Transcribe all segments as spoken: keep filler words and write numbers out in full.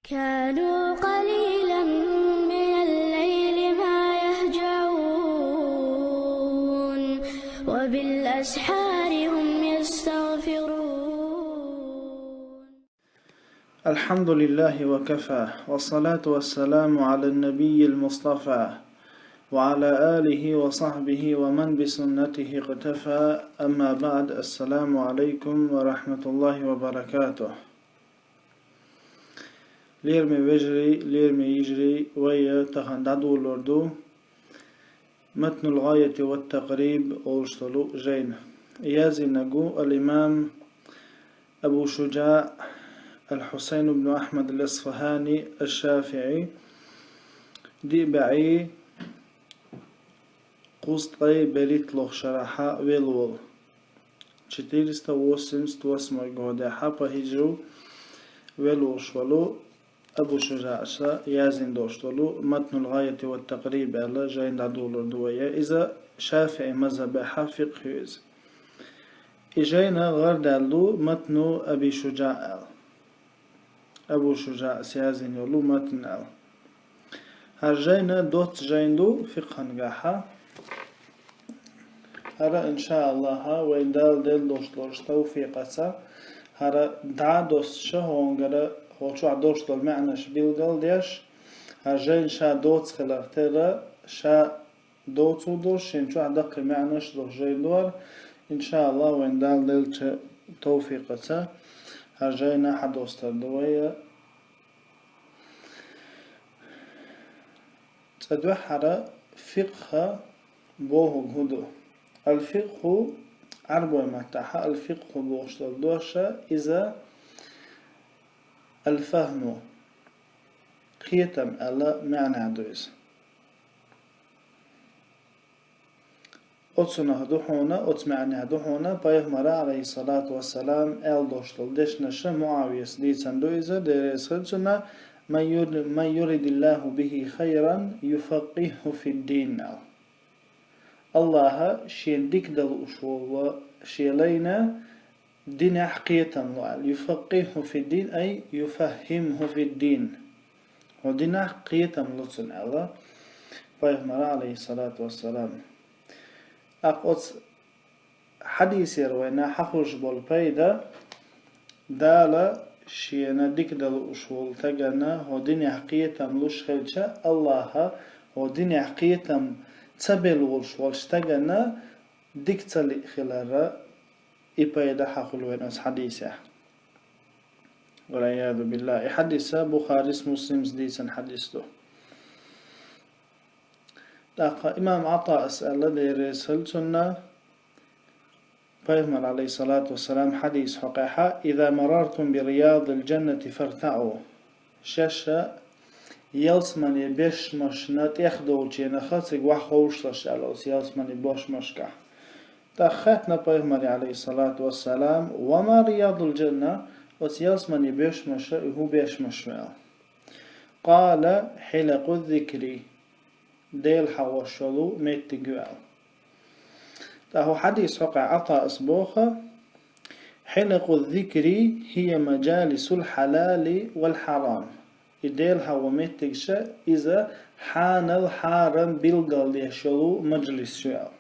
كانوا قليلا من الليل ما يهجعون، وبالأسحار هم يستغفرون. الحمد لله وكفى، والصلاة والسلام على النبي المصطفى، وعلى آله وصحبه ومن بسنته اقتفى. أما بعد، السلام عليكم ورحمة الله وبركاته. Лераме вежарий, лераме йижарий, вай тахан дӀадолалур ду Матнул ГӀаятӀи ва Такъриб олуш долу жайна. Яздинарг ву ал-имам Абу ШужаӀ ал-Хьусайн ибн Ахьмад ал-АсфахӀани аш-ШафиӀи, диъ бӀе кхузткъе берхӀитталгӀачу шарахь велла волу. Четыреста восемьдесят восьмой годехь по хиджру велла волуш волу Абу ШужаӀа яздина долуш долу Матнул ГӀаятӀи ва Такъриб аьлла жайна дӀадолалур ду вай. Иза ШафиӀи мазхӀабехь фикъхӀ ю иза. И жайна гӀарадаьлла ду Матну Аби ШужаӀ аьлла. Абу ШужаӀас яздина йолу матн аьлла. ХӀара жайна доцца жайна ду фикъхӀангахьа. ХӀара, иншааллахӀа, вайн Дала делла долуш долчу тавфикъаца, хӀара дӀа а доссуш, хӀокхунгара хӀокху чохь долуш долу маьӀнаш билгал а деш, хӀара жайна ша доцца хилар терра, ша доцур долуш, шен чохь даккхий маьӀнаш долуш жайна ду хӀара. ИншааллахӀ, вайн Дала деллачу тавфикъаца, хӀара жайна хьадостур ду вай. Цкъа дуьххьара фикъхӀ бохург хӀун ду? Ал-фикъхӀу, Ӏарбой маттахь ал-фикъхӀу бохуш долу дош, иза ал-фахьму, кхетам аьлла маьӀна ду иза. Оцунах ду хьуна, оцу маьӀнехь ду хьуна Пайхамара, Ӏалайхиссалату вассалам, аьлла долуш долу дешнаш. МуӀавияс дийцина ду иза, Дела реза хила цунна: «Ман юр-, ман юридиллаху бихи хайран, юфаккъихху фиддин», аьлла. АллахӀа шена дика дан лууш волу шен лайна динехь кхетам ло аьлла. «Юфаккъихху фиддин», ай, «юфаххимху фиддин». Хьо динехь кхетам ло цунна аьлла Пайхамара, Ӏалайхиссалату вассалам. ТӀаккха оцу хьадисера вайна хьахуьлуш болу пайда: Дала шена дика дан лууш волу стагана хьо динехь кхетам луш хилча, АллахӀа хьо динехь кхетам ца белла волуш волчу стагана дика ца лиъ хиларра, и пайда хьахуьлу вайна оцу хьадисехь. Валъиязу биллахӀ. И хьадис Бухарис, Муслимс дийцина хьадис ду. ТӀаккха имам ГӀатаъас аьлла, Дела реза хила цунна, Пайхамара, Ӏалайхиссалату вассалам, хьадис хьокъехь: «Иза марартум би риядил джаннати фартаӀу». Шаьш ялсамане бешмашна тӀех долчу хенахь цига охьаховшалаш аьлла оцу ялсамане бешмашкахь. ТӀаккха хаьттина Пайхамаре, Ӏалайхиссалату вассалам: «Ва ма риядул джанна?» Оцу ялсамане бешмаша и хӀун бешмаш ю аьлла. Къала: «Хьилакъу зикри». Дела хьахош йолу меттиг ю аьлла. ТӀаккха хьадис хьокъехь ГӀатаъас боху: «Хьилакъу зикри хӀия маджалисул хьалали вал хьарам». И Дела хьахо меттигаш, иза хьанал, хьарам билгал деш йолу мажлис ю аьлла.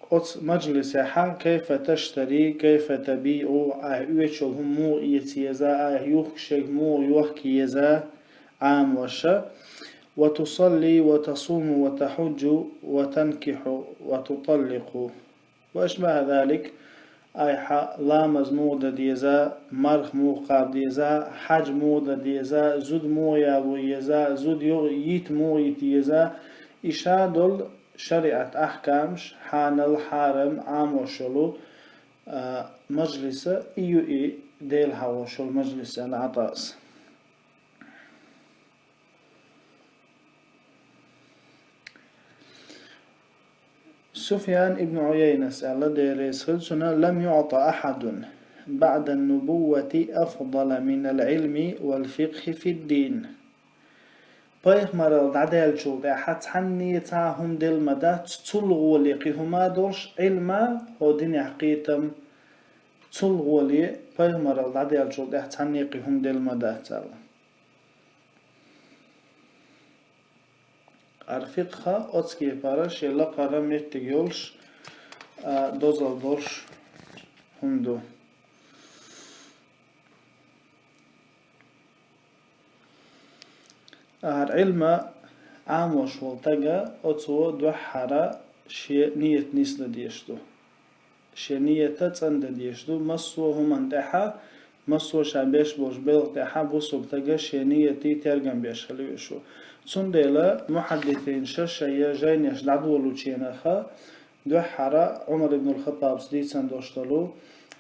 Оцу мажлисехь: «Кайфа таштари, кайфа табиъу», ахь оьцуш йолу хӀума муха эца еза, ахь юхкуш ерг муха йохка еза, Ӏамош. «Ва тусалли, ва тасуму, ва тахьуджу, ва танкихьу, ва туталликъу». Ва ашбаха залик, айхьа ламаз муха дан деза, марха муха кхаба деза, хьаьж муха дан деза, зуда муха яло еза, зуда йо-, йита муха йита еза, и ша долу шариӀат ахькамаш, хьанал, хьарам, Ӏамош йолу, а, мажлиса, и ю и Дела хьахош йолу мажлис аьлла ГӀатаъас. Суфьян ибн Ӏуяйнас аьлла, Дела реза хила цунна: «Лам юъта ахьадун баъдан нубуввати афдала минал Ӏилми вал фикъхи фиддин». Пайхамаралла дӀадаьллачул тӀаьхьа цхьанне цхьа хӀума делла ма дац, цул гӀоле кхин хӀума долуш, Ӏилма, хьо динехь кхетам, цул гӀоле пайхамарал дӀадаьллачул тӀехьа цхьаннекъий хӀума делла ма дац аьлла. Ар фикъхӀа оцу кепара шен лакхара меттиг йолуш, а, дозалла долуш хӀума ду. ХӀара Ӏилма Ӏамош волу тага оцо дуьххьара шен ният нисдан дезаш ду. Шен ният цӀандан дезаш ду, массо а хӀуманна тӀехьа, массо а ша беш болчу белхан тӀехьа бусулба тага шен ниятий тергам беш хила везаш ву. Цундела мухьаддисинаша шайн жайнеш дӀадолучуьнга дуьххьара Ӏумар ибн ал-Хаттабас дийцина долуш долу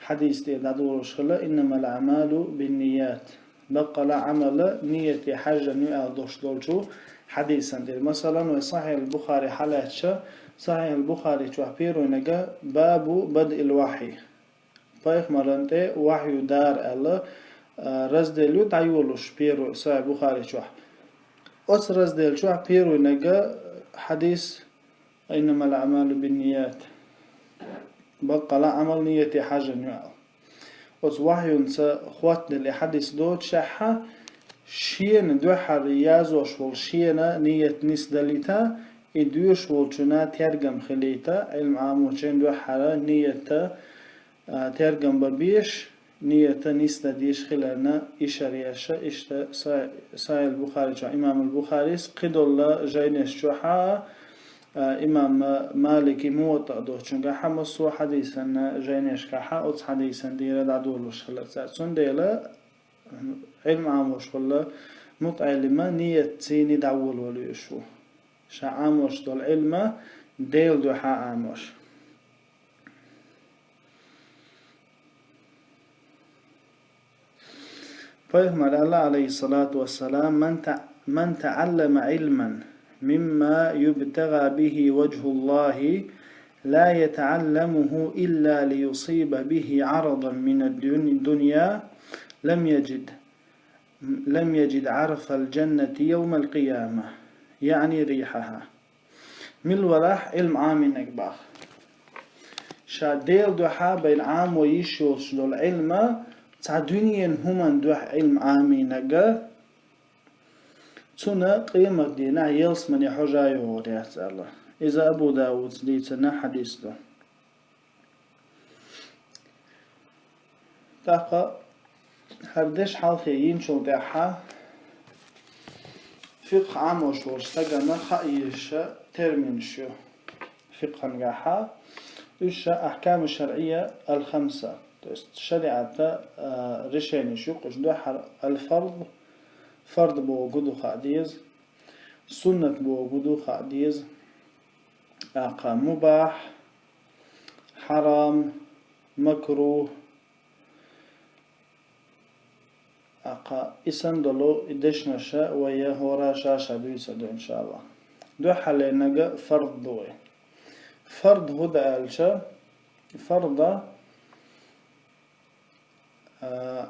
хьадис тӀе дӀадолуш хилла: «Иннамал аъмалу бинният». Баккъала Ӏамал нияте хьаьжжина ю аьлла долуш долчу хьадисан тӀе. Масалан, вай Сахьихь ал-Бухари хьалаьцча, Сахьихь ал-Бухари чохь первый нага «Бабу бадъил вахьи». Пайхамаран тӀе вахью дар аьлла, а, раздел ю дӀайолуш первый Сахьихь Бухари чохь. Оцу раздел чохь первый нага хьадис «Иннамал аъмалу бинният». Баккъала Ӏамал нияте хьаьжжина ю аьлла. Оцу вахьюнца хӀоттаделла и хьадис доцушехь, шена дуьххьара язош волу шена ният нисдалийта, и доьшуш волчунна тергам хилийта, Ӏилма Ӏамочун дуьххьара ниятта, а, тергам бан безаш, ниятта нисдан дезаш хиларна ишар еш, иштта Са-, Сахьихь ал-Бухари чохь имам ал-Бухарис кхидолу жайнеш чохьа, а, имам Малики Муваттаъ доцучуьнгахь массо а хьадисан жайнешкахь оцу хьадисан тӀера дӀадолуш хилар цара. Цундела Ӏилма Ӏамош волу мутаӀаллима ниятций дӀаволавала везаш ву. Ша Ӏамош долу Ӏилма Делан дуьхьа Ӏамош. Пайхамара аьлла, алейхиссалату вассалам: «Ман та-, ман таӀаллама Ӏилман мимма юбтагӀа бихи ваджхуллахи, ла ятаӀалламуху илла лиюсиба бихи Ӏарадан мина дун-, дунья, лам яджид, лам яджид Ӏарфал джаннати йовмал къияма», яъни рихьаха. Мила валахь Ӏилма Ӏамийнарг боху. Ша Делан дуьхьа байна Ӏамо йиш йолуш долу Ӏилма, цхьа дуьненан хӀуманна дуьхьа Ӏилма Ӏамийнарг, цунна къематдийнахь ялсамане хьожа йогӀур яц аьлла. Иза Абу Дауда дийцина хьадис ду. ТӀаккха хӀара деш хьалхе йинчул тӀаьхьа фикъхӀ Ӏамош волчу стагана хаа езаш терминаш ю фикъхӀангахьа. Уьш ахкаму шаръия ал-хамса, то есть шариӀата, а, решенеш ю, уьш дуьххьара: ал-фард, фард бохург ду хаа деза, суннат бохург ду хаа деза, тӀаккха мубахь, хьарам, макрух, тӀаккха и санна долу и дешнаша вай хӀора ша-ша дуьйцур ду, иншааллахӀ. Дуьххьарлерниг фард ду вай. Фард хӀун ду аьлча, фарда, а,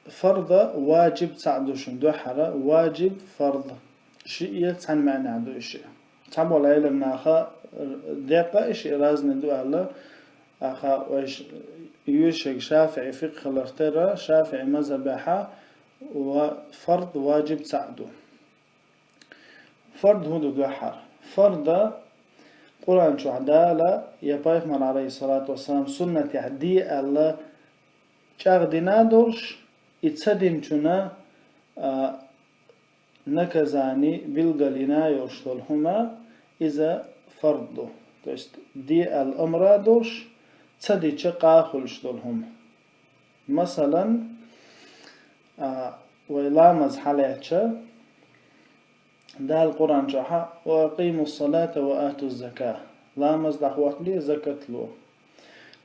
фарда ваджиб цхьаъ ду шуна дуьххьара, ваджиб, фард. Шиъ цхьана маьӀнехь ду и шиъ. Цхьаболу Ӏеламнаха декъа и шиъ разный ду аьлла, аха вай ш-, йоьшург ШафиӀи фикъхӀ хилар тера, ШафиӀи мазхӀабехьа ва-, фард ваджиб цхьаъ ду. Фард хӀун ду дуьххьара? Фарда Къуръан чохь Дала я пайхамар, алейхиссалату вассалам, суннатехь де аьлла чӀагӀдина долуш, и ца динчунна, а, наказани билгалйина йолуш долу хӀума, иза фард ду. То есть, де аьлла амра долуш, ца дича къа хуьлуш долу хӀума. Масалан, а, вай ламаз хьалаьцча, Дала Къуръан чохьа: «Ва акъимус салата ва атуз зака». Ламаз дӀахӀоттаде, закат ло.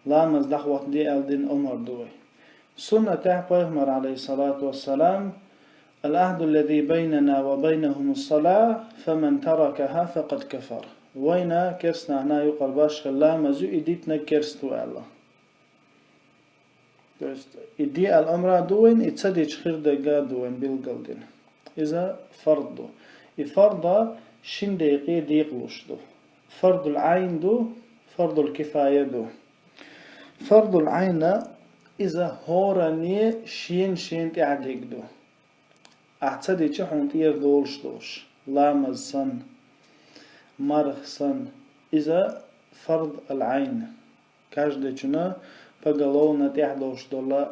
Ламаз дӀахӀоттаде аьлла дина омар ду вай. Суннатехь пайхамар, алейхиссалату вассалам: «Ал-ахду аллази байнана ва байнахумус сала, фаман таракаха факад кафар». Вайна, керстанахна юкъара башхалла ламаз ю, и дитинарг керст ву аьлла. То есть, и де аьлла амра ду вайн, и ца дича хир дерг а ду вайн билгалдина. Иза фард ду. И фарда шин декъе декъалуш ду. Фардул Ӏайн ду, фардул кифая ду. Фардул Ӏайна Иза хӀоранне шен-шен тӀехь дерг ду. Ахь ца дича хьуна тӀера долуш долуш. Ламаз санна, марха санна. Иза фард ал-Ӏайн. Каждачунна поголовно тӀехь долуш долу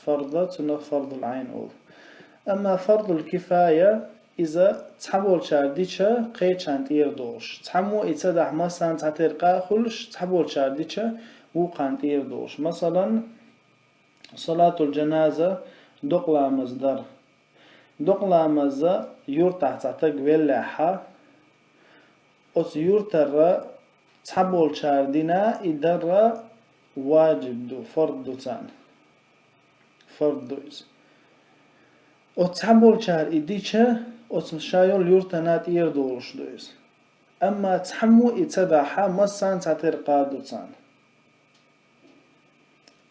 фарда, цунах фардул Ӏайн олу. Амма фардул кифая, иза цхьаболчара дича кхечарна тӀера долуш. Цхьаммо и ца дахь массарна цхьатера къа а хуьлуш, цхьаболчара дича вукхарна тӀера долуш. Масалан, салатул джаназа, докъа ламаз дар. Докъа ламаза юртахь цхьа таг веллехьа, оцу юртара цхьаболчара дина и дарра ваджиб ду, фард ду царна. Фард ду иза. Оцу цхьаболчара и дича, оцу ша йолу юртана тӀера долуш ду иза. Амма цхьаммо и ца дахьа, массарна цхьатера къа ду царна.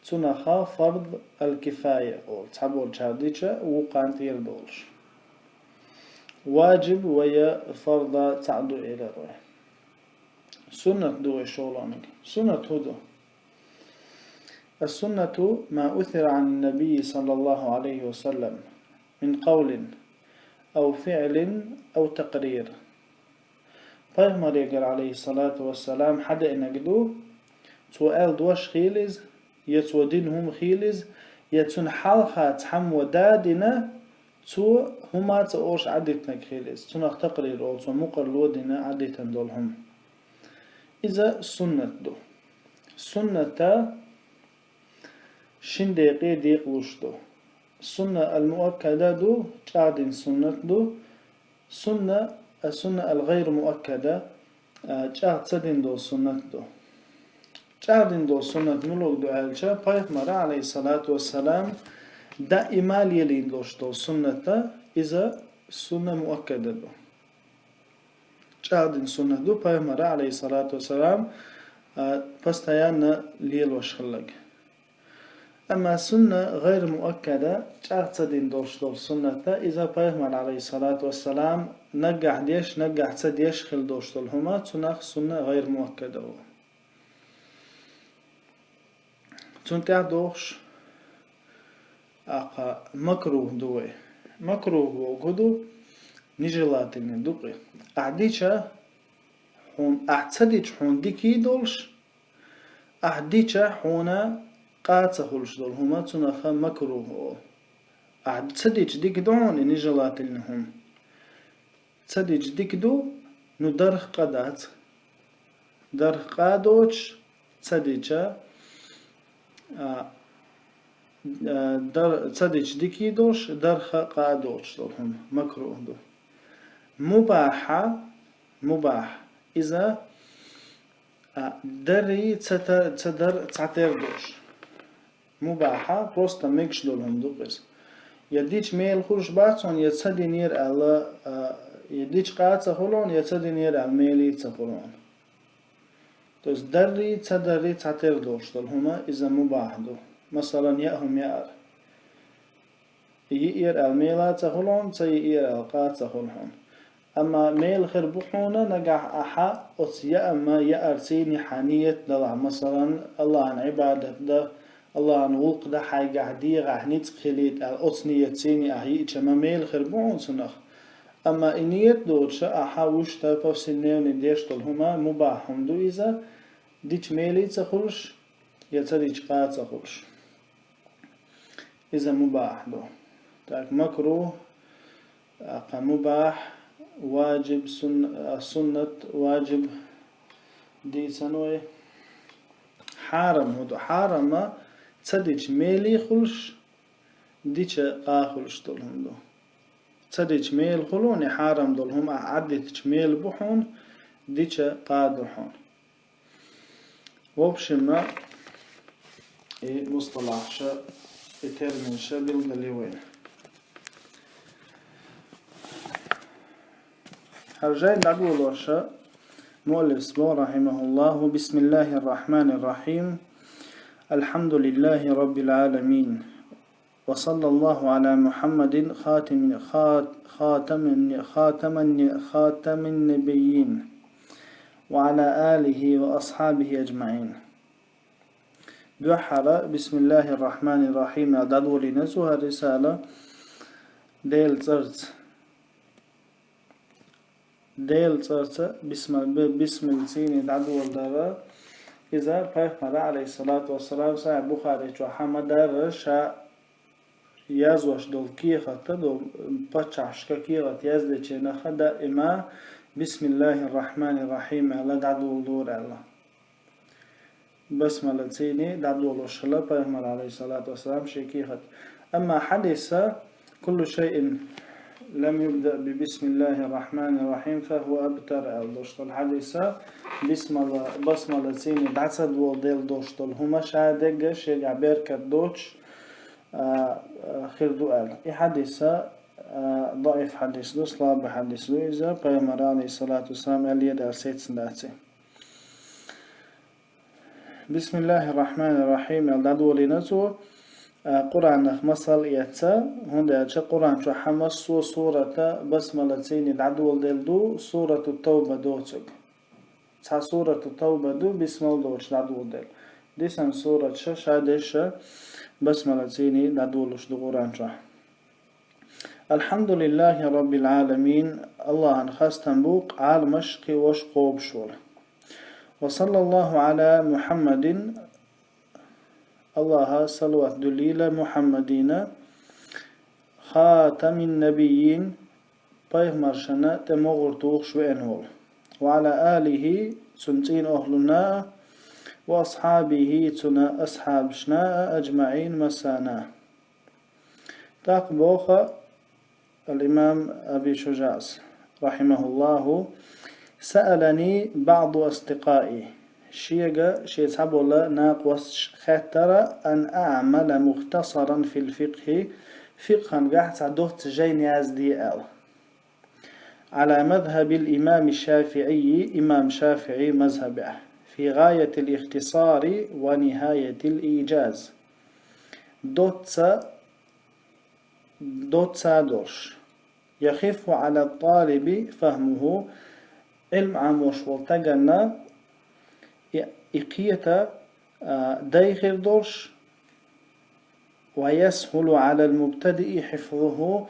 Цунаха фард ал-кифая олу, цхьаболчара дича вукхарна тӀера долуш. Ваджиб вая фарда цхьаъ ду элира вай. Суннат ду вай шолгӀаниг. Суннат хӀун ду? Ас-суннату ма усира Ӏан набийи саллаллаху Ӏалайхи ва саллам мин къавлин ав фиълин ав такърир. Пайхамарегара, Ӏалайхиссалату вассалам, хьадеанарг ду, цо аьлла дош хила иза, я цо дина хӀума хила иза, я цунна хьалха цхьаммо да дина, цо хӀума ца олуш Ӏадитинарг хила иза. Цунах такърир олу, цо мукъарло дина Ӏадитина долу хӀума. Иза суннат ду. Сунната шин декъе декъалуш ду. Сунна ал-муаккада ду, чӀагӀдина суннат ду. Сунна, а, сунна ал-гӀайр муаккада, а, чӀагӀ ца дина долу суннат ду. ЧӀагӀдина долу суннат муьлха ду аьлча, пайхамара, Ӏалайхиссалату вассалам, даима лелийна долуш долу сунната, иза сунна муаккада ду. ЧӀагӀдина суннат ду, пайхамара, Ӏалайхиссалату вассалам, а, постоянно лелош хилларг. Амма сунна гӀайр муаккада, чӀагӀ ца дина долуш долу сунната, иза пайхамар, Ӏалайхиссалату вассалам, наггахь деш, наггахь ца деш хила долуш долу хӀума, цунах сунна гӀайр муаккада олу. Цунна тӀехь дохуш, акха, макрух ду вай. Макрух боху ду, нежелательный ду кхи. Ахь дича хьуна, ахь ца дича хьуна дика долуш, ахь дича хьуна къа ца хуьлуш долу хӀума, цунах макрух олу. Ахь ца дича дика ду хьуна и нежелательный хӀума. Ца дича дика ду, ну дарх къа дац. Дарх къа доцуш, ца дича, а, а, дар-, ца дича дика долуш, дарха къа доцуш долу хӀума, макрух ду. Мубахьа, мубахь, иза А, дарри ца та-, ца дар цхьатера долуш. Мубахьа просто мегаш долу хӀума ду иза. Я дича мела хуьлуш бац хьуна, я ца динера аьлла, а, я дича къа ца хуьлу хьуна, я ца динера аьлла мелий ца хуьлу хьуна. То есть дарри, ца дарри цхьатера долуш долу хӀума иза мубахь ду. Масалан, яа хӀума яар. Йиъера аьлла мела ца хуьлу хьуна, ца йиъера аьлла къа ца хуьлу хьуна. Амма мела хир бу хьуна нагахь ахьа оцу яа ма яарцийний хьан ниет далахь, масалан, Аллахьан Ӏибадат дан, Аллахьан гӀуллакх дан хьайгахь дегӀахь ницкъ хилийта аьлла, оцу ниетцийний ахьа йиъча ма мела хир бу хьуна цунах. Амма и ниет доцуша ахьа вуьшта повседневный деш долу хӀума мубахь хӀума ду иза, дича мелий ца хуьлуш, я ца дича къа ца хуьлуш. Иза мубахь ду. Так, макрух, акха мубахь, ваджиб, сун-, а, суннат, ваджиб дийцан вай. Хьарам хӀун ду? Хьарама ца дича мелий хуьлуш, дича къа хуьлуш долу хӀума ду. Ца дича мела хуьлу хьуна, хьарам долу хӀума ахьа Ӏаддитича мела бу хьуна, дича къа ду хьуна. В общем, и мусталахьша, и терминша билгали вайна. ХӀара жайн дӀадолоша муаллифс бо, рахьимахуллаху: بسم الله الرحمن الرحيم. الحمد لله رب العالمين. وصلى الله على محمد خاتم، خات-، خاتم الن-، خاتم الن-، خاتم النبيين وعلى آله وأصحابه أجمعين. Дуьххьара «Бисмиллахир Рахманир Рахим» аьлла дӀадолийна цо хӀара рисала Делан цӀарца. Делан цӀарца бисма-, би-, бисмиллацийна дӀадоладар. Иза пайхамара, алейхиссалату вассалам, Сахьихь Бухари чу хьама дар, ша яздеш долу кехат, долу паччахьашка кехат яздечу наха даима «Бисмиллахир Рахманир Рахим» аьлла дӀадоладора аьлла. Басмалацийна дӀадолуш хилла пайхамар, алейхиссалату вассалам, шен кехат. Амма хьадиса: «Куллу шайин лам юбда би бисмиллахир рахманир рахим, фахуа абтар», аьлла долуш долу хьадиса, бисмала, басмалацийна дӀа ца доладелла долуш долу хӀума ша дегга шегахь беркат доцуш, а, а, хир ду аьлла. И хьадиса, а, даиф хьадис ду, слабый хьадис ду иза, пайхамар, алейхиссалату вассалам, аьлла еза аьлла сецна дац. «Бисмиллахир Рахманир Рахим» аьлла дӀадолийна цо, а, Къуранах масал эцна, хӀунда аьлча Къуран чу хьамассо сурата басмалацийна дӀадоладелла ду, сурату Тавба доцург. Цхьа сурату Тавба ду, бисмал доцуш дӀадоладелла. Дисана сураташ ша дешаш басмалацийна дӀадолуш ду Къуран чохь. «Алхьамдулиллахи Раббил Ӏаламин», Аллахьан хастам бу, Ӏаламаш кхиош, кхобуш волу. «Ва саллаллаху Ӏала Мухьаммадин», Аллахьа салават дуьллийла Мухьаммадина, «хатамин набийин», пайхамаршна тӀе могӀур тухуш веана волу, «ва Ӏала алихи», цуьнан цӀийнан охӀлунна а, «ва асхьабихи», цуьнан асхьабашна а, «аджмаӀин», массарна а. ТӀаккха боху ал-имам Аби Шужаъс, рахьимахуллаху: «Саалани баъду асдикъаи». Шега шен цхьаболу накъосташа хаьттара: «Ан аъмала мухтасаран фил фикхи», фикхангахь цхьа доцца жайна яздий аьлла. «Ӏала мазхабил имами ШафиӀийи», имам ШафиӀи мазхабехь, «фи гӀаятил ихтисари ва нихаятил иджаз». Доцца, доцца долуш. «Яхиффу Ӏала т-талиби фахмуху», Ӏилм Ӏамош волу стаганна и, и кхета, а, дай хир долуш, «ва ясхьулу Ӏалал мубтадии хьифзуху»,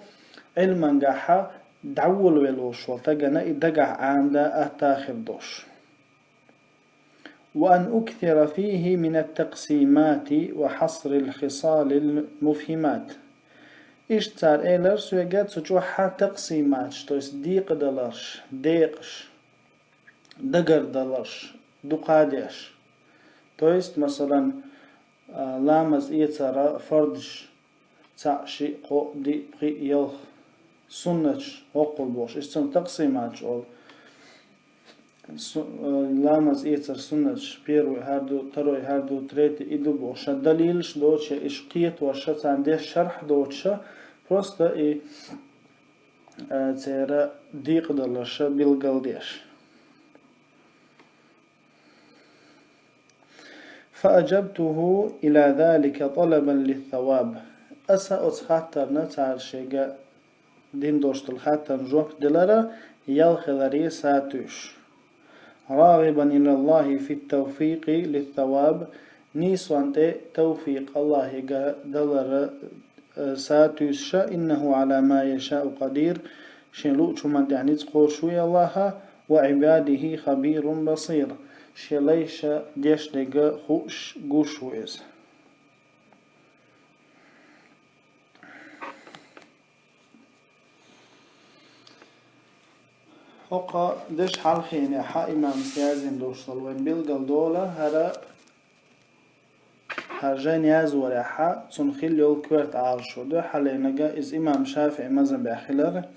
Ӏилмангахьа дӀаволавелла волуш волу стагана и дагахь Ӏамда атта хир долуш. «Ва ан уксира фихи минат таксимати ва хьасрил хисалил муфхимат». Иштта цара элира соьга цу чохь таксиматаш, то есть декъадаларш, декъаш, дагардаларш, дукха деш. То есть, масалан, а, ламаз эцара фардаш, цхьаъ, шиъ, кхоъ, диъ, пхиъ, ялх, суннаташ хӀоккхул бохуш. Иза цунна таксиматаш олу. Су-, а, ламаз эцара суннаташ, первый хӀара ду, второй хӀара ду, третий и ду бохуш. Ша далилаш доцуша, иш кхетоша, царна деш шархь доцуша, просто и, а, церан декъадаларша билгалдеш. «Фааджабтуху иля залика талабан лиссаваб». Аса оцу хаттарна, цара шега дина долуш долу хаттарна жоп делара, ял хиларе сатуьйсуш. «Рагибан илаллахи фит тавфикъи лиссаваб», нийсонан тӀе тавфикъ Аллахьига далара, э, сатуьйсуша, «иннаху Ӏала ма яшаъу къадир», шен луучу хӀуманна тӀехь ницкъ кхочуш ву и Аллахьа, «ва Ӏибадихи хабирун басир», шен лайша деш дерг хууш, гуш ву иза. ХӀокху дешан хьалхенехь имамас яздина долуш долу вайн билгалдолу хӀара, хӀара жайна язъярехь цунна хилла йолу коьрта Ӏалашо ду, хьалхенага иза имам ШафиӀи мазхабехь хилар,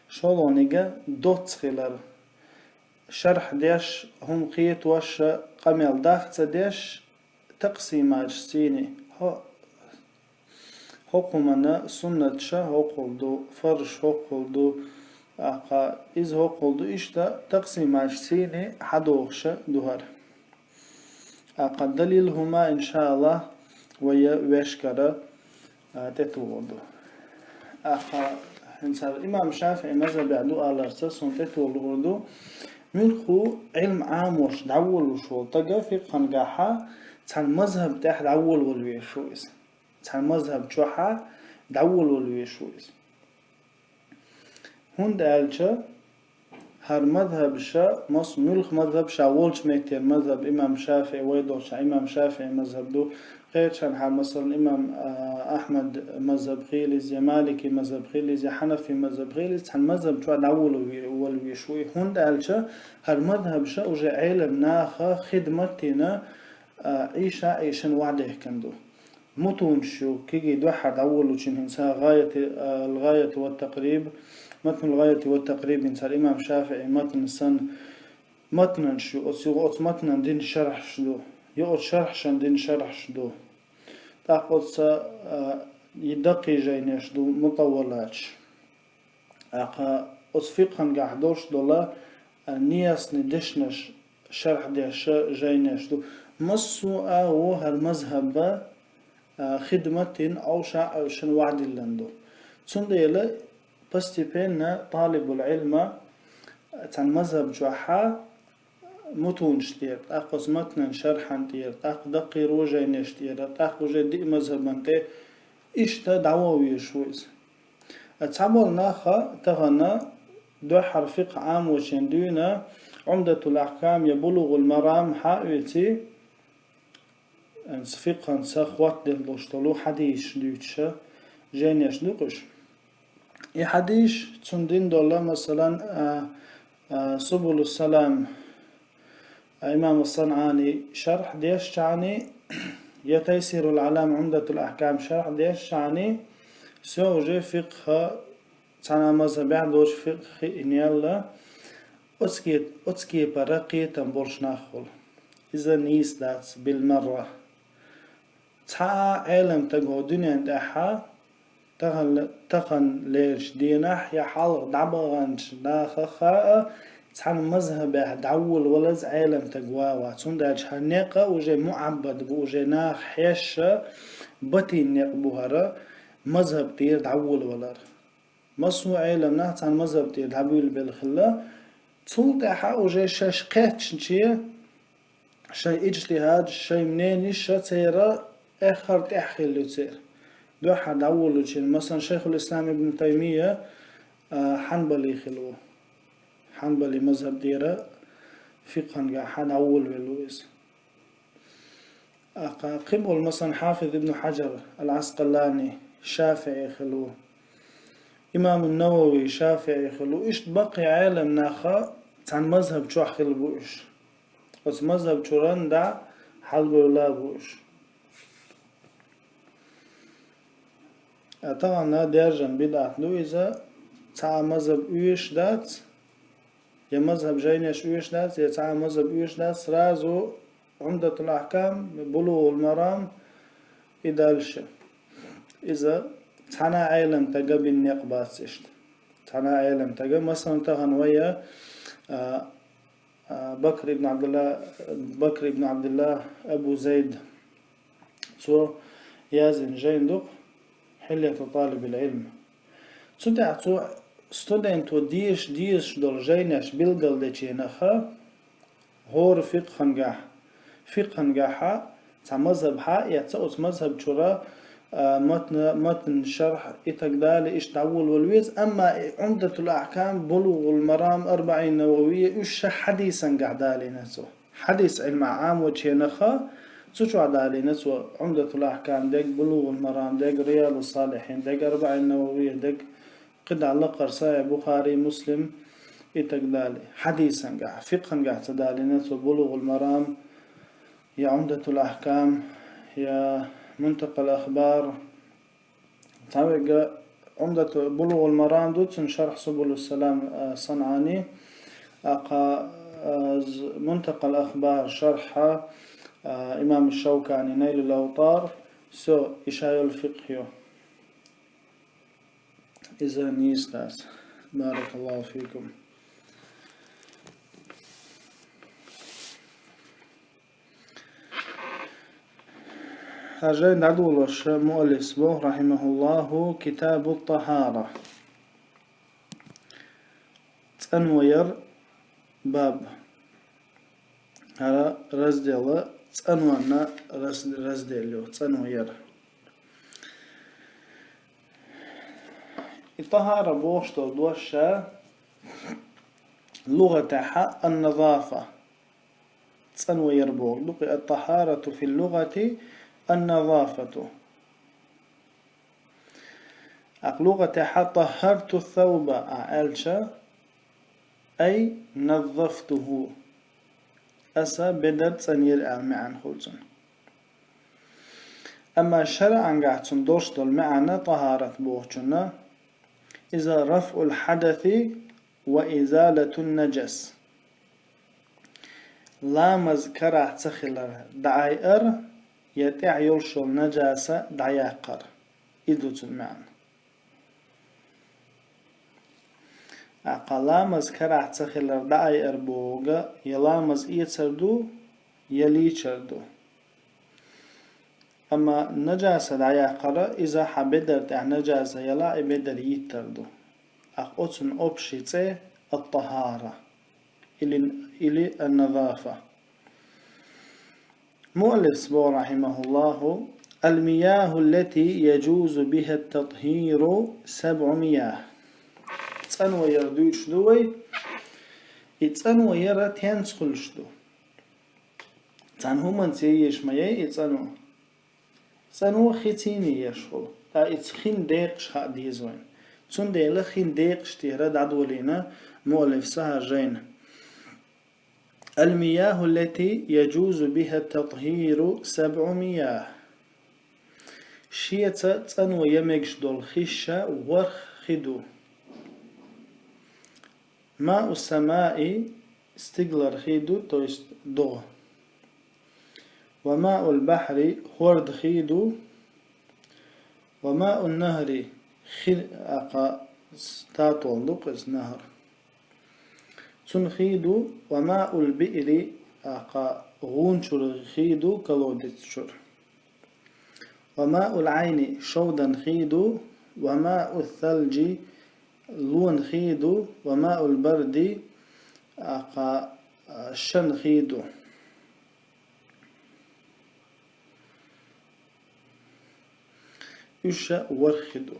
шолгӀаниг доцца хилар. Шархь деш, хӀума кхетош, къамел даккха ца деш, таксиматаш цийни, хӀо-, хӀокху хӀуманна суннаташа хӀокхул ду, фарзаш хӀокхул ду, тӀаккха иза хӀокхул ду, иштта таксиматаш цийни хьадохуша ду хӀара. ТӀаккха далил хӀума, иншааллахӀ, вай вешкара, а, тӀетухур ду. ТӀаккха хӀинца имам ШафиӀи мазхабехь ду аларца, суна тӀетухур ду, муьлхха Ӏилма Ӏамош дӀаволлуш волу стага фикъхьангахьа, Цхьан мазхаб тӀехь дӀаволавала везаш ву иза. Цхьан мазхаб чохьа дӀаволавала везаш ву иза. ХӀунда аьлча, хӀара мазхабаш, мас-, муьлха мазхаб, ша волчу меттера мазхаб, имам ШафиӀи вай долчу, имам ШафиӀи мазхаб ду, кхечанхьа, масалан, имам, а, Ахьмад мазхаб хилийза, я Малики мазхаб хилийза, я Хьанафи мазхаб хилийза, цхьан мазхаб чохь дӀаволаве-, вала везаш ву и. ХӀунда аьлча, хӀара мазхабаш уже Ӏелам наха хидмат дина, а, Ӏийша Ӏийшан вахдехкан ду. Мутунаш ю, кегий дуьххьара дӀаволучун хӀинца гӀаяти-, а, алгӀаяту ва такъриб, матнул гӀаяти ва такъриб хӀинца имам ШафиӀи матн сан, матнанаш ю, оцу, оцу матнан дина шархьаш ду, я оцу шархьашан дина шархьаш ду. ТӀаккха оцу, а, и даккхий жайнеш ду, мутаввалаташ. ТӀаккха оцу фикъхьангахь долуш дола, а, неясный дешнаш шархь деш жайнеш ду. Массо а ву хӀара мазхаб, а, хидмат дина Ӏовша Ӏовшан вахдиллан ду. Цундела постепенно талибул Ӏилма цхьана мазхаб чохьа мутунаш тӀера, тӀаккха оцу матнан шархьан тӀера, тӀаккха даккхий рожайнеш тӀера, тӀаккха уже диъ мазхабан тӀе, иштта дӀаван везаш ву иза. Цхьаболу наха тахана дуьххьара фикъхь Ӏамочун дуьйна Ӏумдатул Ахькам я Булугъул Марам хьаоьций, Эн фикъхьанца хӀоттаделла долуш долу хьадисаш дуьйцуша жайнеш ду-кх уьш. И хьадисаш цунна дина долу, масалан, а, а, Субулус-Салам, а, имам ас-СанӀани шархь дешчахьана, я Тайсирул-Ӏалам Ӏумдатул-Ахькам шархь дешчахьана, всё, уже фикъхьа цхьана мазхабехь доцу фикъхь хиъна яьлла, оцу ке-, оцу кепара кхетам болуш нах хуьлу. Иза нийса дац, билмарра. Цхьа а Ӏелам стаг хӀокху дуьнен тӀехь, тахана, тахана лерчу дийнахь я хьалха дӀабаханчу наха хаьа, цхьана мазхабехь дӀаволавалаза Ӏелам стаг ван а вац. Цундела хӀара некъ уже муӀаббад бу, уже наха хьеша батийна некъ бу хӀара, мазхаб тӀера дӀаволавалар. Массо а Ӏелам нах цхьана мазхаб тӀера дӀабуьйлабелла хилла. Цул тӀаьхьа уже шаьш кхеттачу, шайн иджтихӀад, шайн мнениш церан эххар тӀехь хилла ю церан. Дуьххьара дӀаволучун, масалан, Шайхул-Ислам Ибн Таймия, а, хьанбали хилла ву. Хьанбали мазхаб тӀера фикъхьангахь дӀаволавелла ву иза. ТӀаккха кхин болу, масалан, Хьафиз ибн Хьаджар ал-Ӏаскъалани шафиӀи хилла ву. Имам ан-Навави шафиӀи хилла ву. Иштта баккхий Ӏелам наха цхьана мазхаб чохь хилла бу уьш. Оцу мазхаб чуьра дӀа хьалабевлла бу уьш. А тахана даьржина бидӀат ду иза, цхьа а мазхаб оьшуш дац, я мазхаб жайнеш оьшуш дац, я цхьа а мазхаб оьшуш дац, сразу Ӏумдатул Ахькам, Булугъул Марам и дальше. Иза цхьана а Ӏелам стага бина некъ бац иштта. Цхьана а Ӏелам стага, масалан, тахана вай, а, а, Бакр ибн Абдулла, Бакр ибн Абдулла Абу Зайд. Цо яздина жайна ду-кх Хьиляту талибил Ӏилм. Цу тӀехь цо студенто деша дезаш долу жайнеш билгалдечу наха, хӀора фикъхьангахь, фикъхьангахьа цхьа мазхаб хьаэца, оцу мазхаб чуьра, а, матна, матн шархь и так далее, иштта дӀаволавала веза, амма и Ӏумдатул Ахькам, Булугъул Марам, АрбаӀин Нававия, уьш ша хьадисангахь далийна цо. Хьадис Ӏилма Ӏамочу наха, цу чохь далийна цо Ӏумдатул Ахькам дег, Булугъул Марам дег, Риядус Салихьин дег, АрбаӀин Нававия дег, кхидӀа лакхара Сахьихь Бухари, Муслим и так далее. Хьадисангахь, фикъхьангахь ца далийна цо Булугъул Марам, я Ӏумдатул Ахькам, я Мунтакъал Ахбар. Цхьаверга Ӏумдату Булугъул Марам ду, цуьнан шархь Субулус-Салам, а, СанӀани, а, кха, а, з-, Мунтакъал Ахбар шархьа, а, имам Шавкани Найлул Лавтар, всё, и ша йолу фикъхь ю. Иза нийса дац. Баракаллаху фикум. ХӀара жайна дӀадолош муаллиф боху, рахьимахуллаху, Китабут-ТӀахӀара. ЦӀанвар баб. ХӀара раздел цӀанонна раз-, разделло, цӀано яр. И тахара бохуш долу дош ша лугӀатехьа ан-назафа. ЦӀано яр боху. Дукха ат-тахарату фил лугӀати ан-назафату. ТӀаккха лугӀатехьа таххарту сауба а аьлча, ай наззафтуху. Аса бедар цӀанера аьлла маьӀна хуьлу цуьнан. Амма шарӀангахь цуьнан долуш долу маьӀна тахарат бохучунна, иза рафъул хьадаси ва изалатун наджас. Ламаз карахь ца хилар дӀаайар, я тӀехь йолуш йолу наджаса дӀаяккхар. И ду цуьнан маьӀна. ТӀаккха ламаз карахь ца хилар дӀаайар бохург я ламаз эцар ду, я лийчар ду. Амма наджаса дӀаяккхар, иза хьан бедар тӀехь наджаса яла и бедар йиттар ду. ТӀаккха оцунна общий цӀе ат-тахара или, или ан-назафа. Муаллифс боху, рахьимахуллаху: «Аль-мияху ллати яджузу биха ат-татхиру сабъу миях». ЦӀано яр дуьйцуш ду вай. И цӀано яр тенца хуьлуш ду? Цхьана хӀуманца еш ма яй и цӀано. ЦӀано хи цӀийне еш хуьлу. ТӀаккха и хин декъаш хаа деза вайна. Цундела хин декъаш тӀера дӀадолийна муаллифса хӀара жайна. «Аль-мияху ллати яджузу биха ат-татхиру сабъу миях». Шеца цӀано я мегаш долу хиш ворхӀ хи ду. Мау самаи, стигалара хи ду, то есть догӀа. Ва маул бахьри, хӀорда хи ду. Ва маун нахьри, хи, тӀаккха татол ду-кх иза, нахьр. Цуьнан хи ду. Ва маул биъри, тӀаккха гӀуна чуьра хи ду, колодец чуьра. Ва маул Ӏайни, шовдан хи ду. Ва маус салджи, лона хи ду. Ва маул барди, тӀаккха шан хи ду. Уьш ворхӀ хи ду.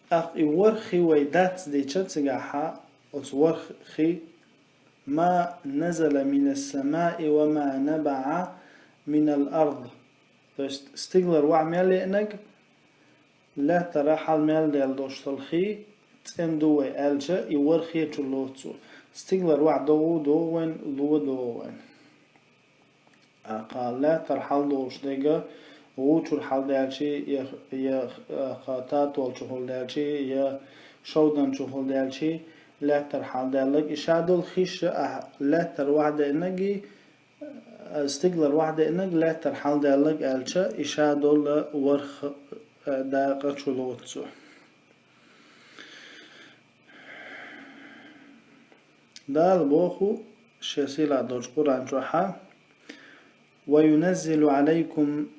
ТӀаккха и ворхӀ хи вай дац дича цигахьа, оцу ворхӀ хи: «Ма назала минас самаи ва ма набаӀа минал ард». То есть стигалара ваӀ мел еанарг, лаьттара хьал мел даьлла долуш долу хи цӀена ду вай аьлча, и ворхӀ хи чу лоцу. Стигалара ваӀ догӀа догӀу вайн, ло догӀу вайн. ТӀаккха лаьттара хьал долуш дерг, гӀу чуьра хьал даьлчи, я, я, тӀаккха татол чухула даьлчи, я шовдан чухула даьлчи, лаьттара хьал даьлларг, и ша долу хиш а лаьттара ваӀ деанарг, стигалара ваӀ деанарг, лаьттара хьал даьлларг аьлча, и ша долу ворхӀ, э, дакъа чу лоцу. Дала боху Шен сийлахь долчу Къуръан чохьа: «Ва юназзилу Ӏалайкум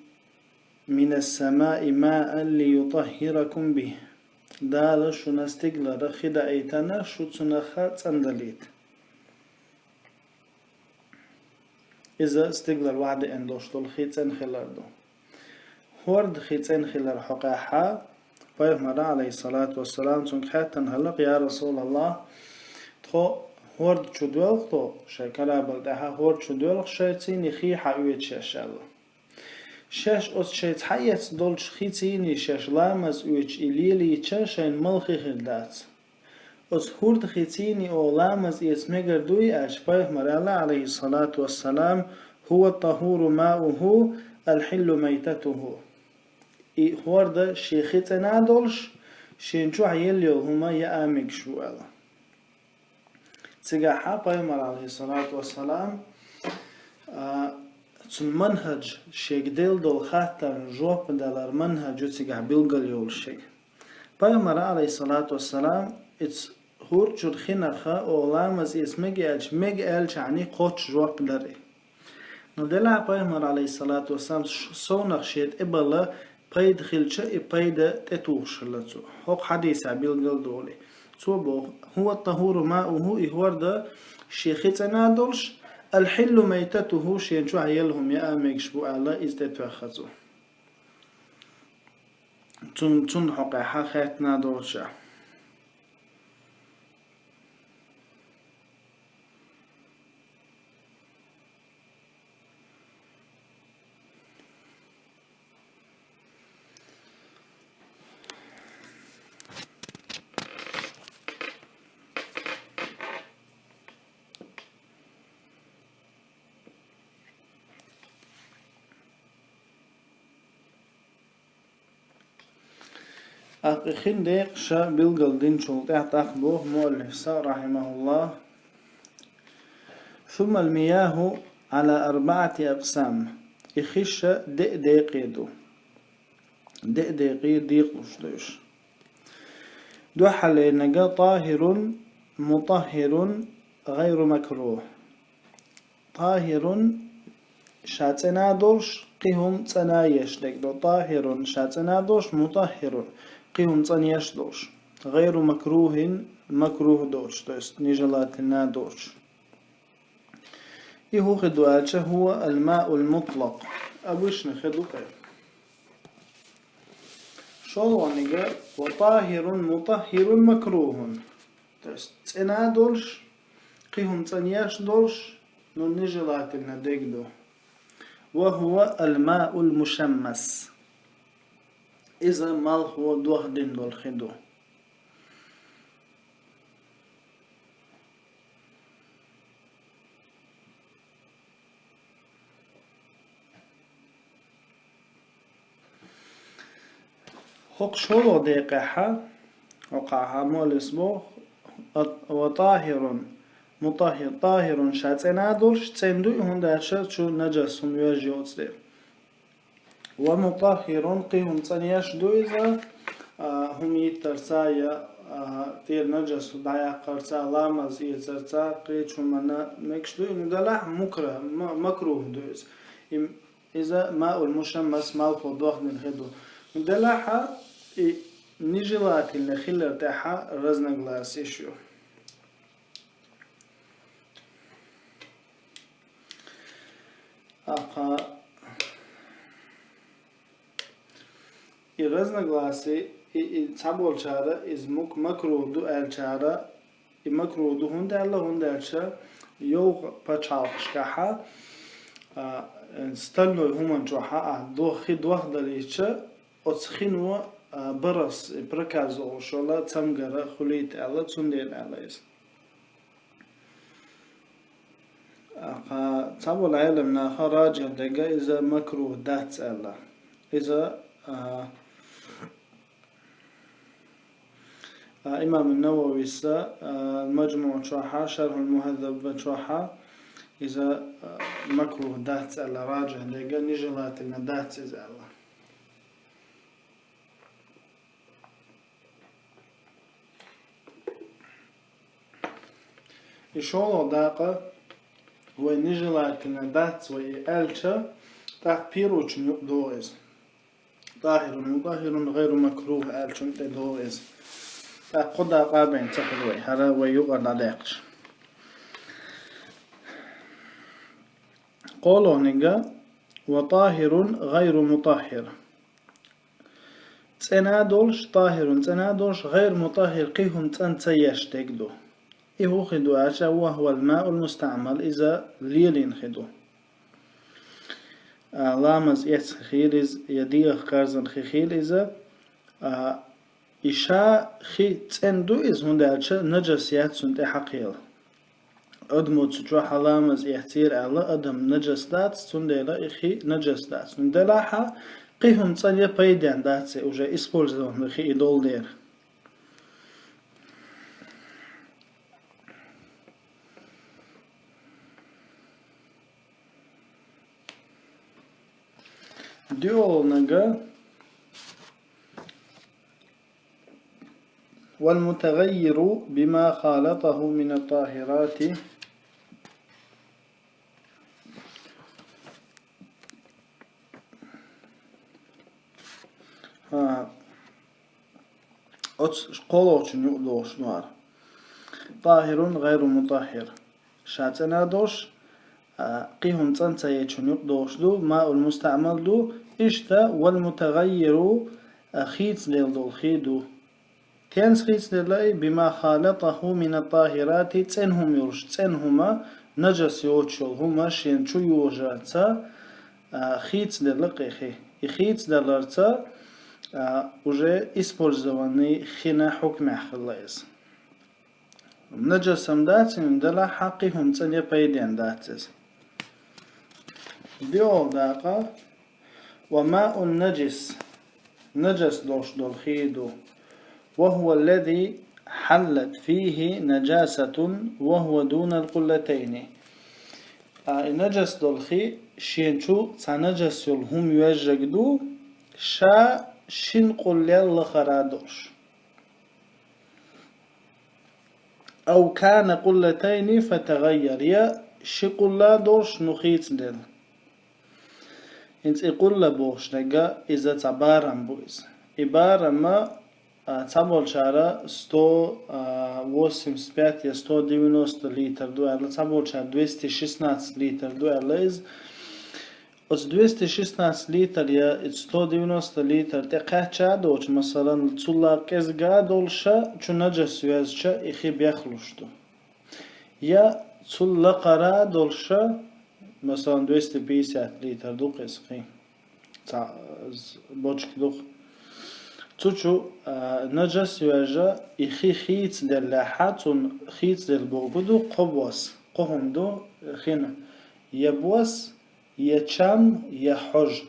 минас самаи маан лиютаххиракум бих». Дала шуна стигалара хи даийтина, шу цунах цӀандалийта. Иза стигалара ваӀ деана долуш долу хи цӀена хилар ду. ХӀорда хи цӀена хилар хьокъехьа, пайхамара, алейхиссалату вассалам, цуьнга хаьттина хилла: «Я Расулаллах, тхо хӀорда чу доьлху тхо, шайн карабал тӀехьа хӀорда чу доьлху, шайцийний хи хьаоьцуш шаьш», аьлла. Шаьш оцу шайца хьаэцна долчу хи цийний шаьш ламаз оьцуш и лелийча, шайна мала хи хир дац. Оцу хӀорда хи цийний оха ламаз эца мегар дуй аьлча, пайхамара аьлла, алейхиссалату вассалам: «Хува тахуру мауху, алхиллу майтатуху». И хӀорда шен хи цӀена а долуш, шен чохь елла йолу хӀума яа мегаш ву аьлла. Цигахьа пайхамар, алейхиссалату вассалам, а, цуьнан манхӀаж, шега делла долу хаттарна жоп далар манхӀаж ю цигахь билгал йолуш шега. Пайхамара, алейхиссалату вассалам, ица хӀорда чуьра хинарх оха ламаз эца мега аьлча, мега аьллачарна кхоччуш жоп дари. Но делахь пайхамар, алейхиссалату вассалам, ш-, совнах шен тӀе бала пайда хилча, и пайда тӀетухуш хилла цо. ХӀокху хьадисехь билгал долу. Цо боху: «Хува тахуру мауху», и хӀорда шен хи цӀена а долуш, الحل ميتته, шен чохь елла хӀума яа мегаш бу аьлла, иза тӀетоьхна цо. Цун, цунна хьокъехь хаьттина доцуш. ТӀаккха хин декъаша билгал динчул тӀаьхьа тӀаккха боху муаллифа, рахьимахуллах: ثم المياه على أربعة أقسام. И хиш деа декъе ду. Деа декъе декъалуш ду уьш. Дуьххьалерниг: طاهر مطهر غير مكروه. طاهر ша цӀена долуш, кхин хӀума цӀанъеш дерг ду. طاهر ша цӀена долуш, مطهر кхин хӀума цӀанъеш долуш. غير مكروه, макрух доцуш, то есть нежелательно доцуш. И хӀун хи ду аьлча, هو الماء المطلق. Обычный хи ду кхин. ШолгӀаниг: وطاهر مطهر مكروه. То есть цӀена долуш, кхин хӀума цӀанъеш долуш, но нежелательно дерг ду. وهو الماء المشمس. Иза малхо дохдина долу хи ду. ХӀокху шолгӀа декъехь, хӀокхахь муаллифа боху: وطاهر مطهر, طاهر ша цӀена долуш, цӀена ду и, хӀунда аьлча чу нажас хӀума йоьжна йоцу дела. ومطهر кхин хӀума цӀанъеш ду иза, а, хӀума йиттарца я, а, тӀера нажас дӀаяккхарца, ламаз эцарца, кхечу хӀуманна мегаш ду и, ну делахь мукра-, ма-, макрух ду иза. И Иза ماء المشمس, малхо дохдина хи ду. Делахь а и нежелательно хилар тӀехь разногласеш ю. Ахьа и разногласеш, и, и цхьаболчара иза мук-, макрух ду аьллачара, и макрух ду хӀунда аьлла, хӀунда аьлча йовха пачхьалкхашкахьа, а, стальной хӀуманна чохьа, а, дох-, хи дохдалийча, оцу хино, а, барас, и проказа олуш йолу цамгар хуьлийта аьлла, цундела аьлла иза. Ахьа цхьаболу Ӏеламнаха раджих дерг иза макрух дац аьлла. Иза, а, А, имам Нававис, а, Маджмуъ чохьа, Шархьул Мухьаззаб чохьа, иза, а, макрух дац аьлла, раджих дерг, нежелательно дац иза аьлла. И шолгӀа дакъа, вай нежелательно дац вай и аьлча, тӀаккха первучун юкъа догӀу иза. طاهر مطهر غير مكروه аьллачун тӀе догӀу иза. ТӀаккха кху дакъа бен ца хир вай, хӀара вай юкъара дӀадаьккхича. КхоалгӀаниг: وطاهر غير مطهر. ЦӀена долуш, طاهر цӀена долуш, غير مطهر кхин хӀума цӀан ца еш дерг ду. И хӀун хи ду аьлча, وهو الماء المستعمل, иза лелийна хи ду. А, ламаз эцна хи хила иза, я дегӀах карзан хи хила иза, а, и ша хи цӀена ду иза, хӀунда аьлча нажас яц цунна тӀе хьакхела. Адамо цу чохьа ламаз эцнера аьлла, адам нажас дац, цундела и хи нажас дац. Ну делахьа, кхин хӀума цӀан я пайден дац, уже использованный хи и долу дела. ДоьалгӀаниг: والمتغير بما خالطه من الطاهرات. ХӀа. Оцу кхоалгӀачун юкъа догӀуш ду хӀара. طاهر غير مطهر. Ша цӀена долуш, а, кхин хӀума цӀена ца ечун юкъа долуш ду, маул мустаъмал ду, иштта вал мутагӀаййиру, а, хийцаделла долу хи ду. Тенца хийцаделла и, бима халатаху мина тахирати, цӀена хӀума йолуш, цӀена хӀума, нажас йоцуш йолу хӀума шена чу йожарца, а, хийцаделла кхин хи. И хийцадаларца, а, уже использованный хина хьукмехь хилла иза. Нажас-м дац, хӀунда аьлча кхин хӀума цӀена я, пайденна дац иза. ДоьалгӀа дакъа, ва маун наджис, нажас долуш долу хи ду. Ва хӀува аллази хьаллат фихи наджасатун ва хӀува дунал къуллатайни. А, и нажас долу хи шена чу цхьа нажас йолу хӀума йоьжнарг ду, ша шина къуллел лахара долуш. Ау кана къуллатайни фатагӀаййар, я ши къулла долуш, ну, хийцаделла. ХӀинца и къулла бохуш дерг, иза цхьа барам бу иза. И барам, а, цхьаболчара сто, а, восемьдесят пять я сто девяносто литр ду аьлла, цхьаболчара двести шестнадцать литр ду аьлла иза. Оцу двести шестнадцать литр я и сто девяносто литр тӀе кхаьчча а доцуш, масалан, цул а кӀезига а долуша, чу нажас йоьзнача и хи бехлуш ду. Я цул лакхара а долуша, масалан, двести пятьдесят литр ду-кх иза хи, цхьа, з-, бочка ду-кх. Цу чу, а, нажас йоьжна, и хи хийцаделлехьа, цунна хийцаделла бохург ду, кхо бос, кхо хӀума ду хина, я бос, я чам, я хьожа.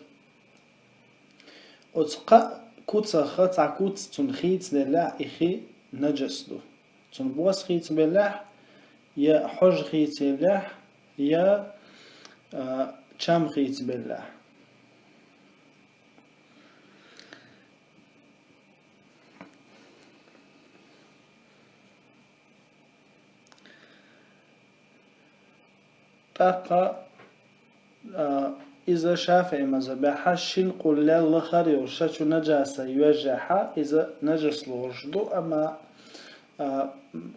Оцу кхаа куцах цхьа куц цунна хийцаделлехь, и хи нажас ду. Цунна бос хийцабеллехь, я хьожа хийцаеллехь, я, а, чам хийцабеллехь. ТӀаккха, а, иза ШафиӀи мазхабехьа шин къуллел лахара йолуш чу нажаса йоьжжехьа, иза нажас лоруш ду, амма, а,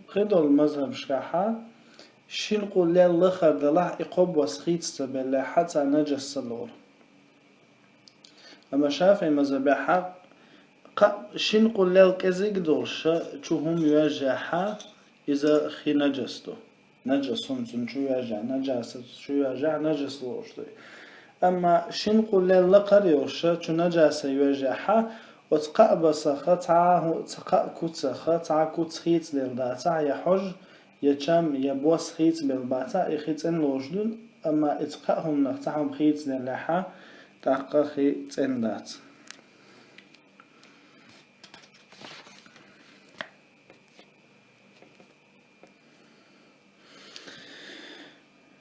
кхидолу мазхабашкахьа шин къуллел лахара далахь, и кхо бос хийца ца беллехьа, цхьа нажас ца лору. Амма ШафиӀи мазхабехьа кхаа шин къуллел кӀезиг долуш чу хӀума йоьжжехьа, иза хи нажас ду. Нажас хӀума цунна чу йоьжжехь, нажаса чу йоьжжехь, нажас лоруш ду. Амма шин къуллел лакхара йолуш чу нажаса йоьжжехьа, оцу кхаа басаха, цхьа а хӀу-, цхьа кхаа куцаха, цхьа куц хийцабелла дацахь, я хьожа, я чам, я бос хийцабелла бацахь, и хи цӀена лоруш ду, амма иза кхаа хӀуманах цхьа хӀума хийцаделлехьа, тӀаккха хи цӀена дац.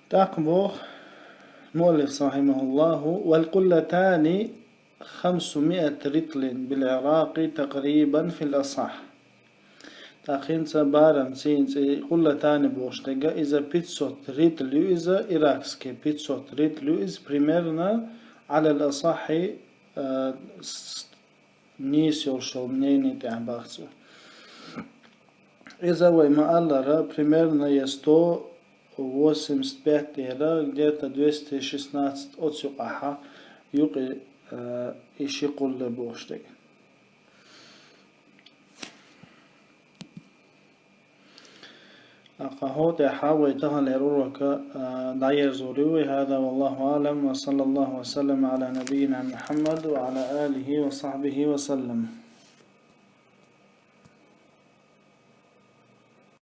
ТӀаккха боху муаллиф, рахьимахуллаху: «Вал къуллатани хамсумиат ритлин бил Ӏиракъи такърибан фил асахь». ТӀаккха хӀинца барам цийна цӀе къуллатани бохуш дерг, иза пятьсот ритл ю, иза иракский пятьсот ритл ю, иза примерно, Ӏалал асахьи, а, с-, нийса йолуш йолу мнение тӀехь баха цо. Иза вай ма-аллара, примерно я сто восемьдесят пять тӀера, где-то двести шестнадцать оцу юкъахьа юкъе, э, и ши къулла бохуш дерг. Акха хӀокху тӀехьа вай таханлера урока, а, дӀаерзор ю вай. هذا والله أعلم، وصلى الله وسلم على نبينا محمد وعلى آله وصحبه وسلم.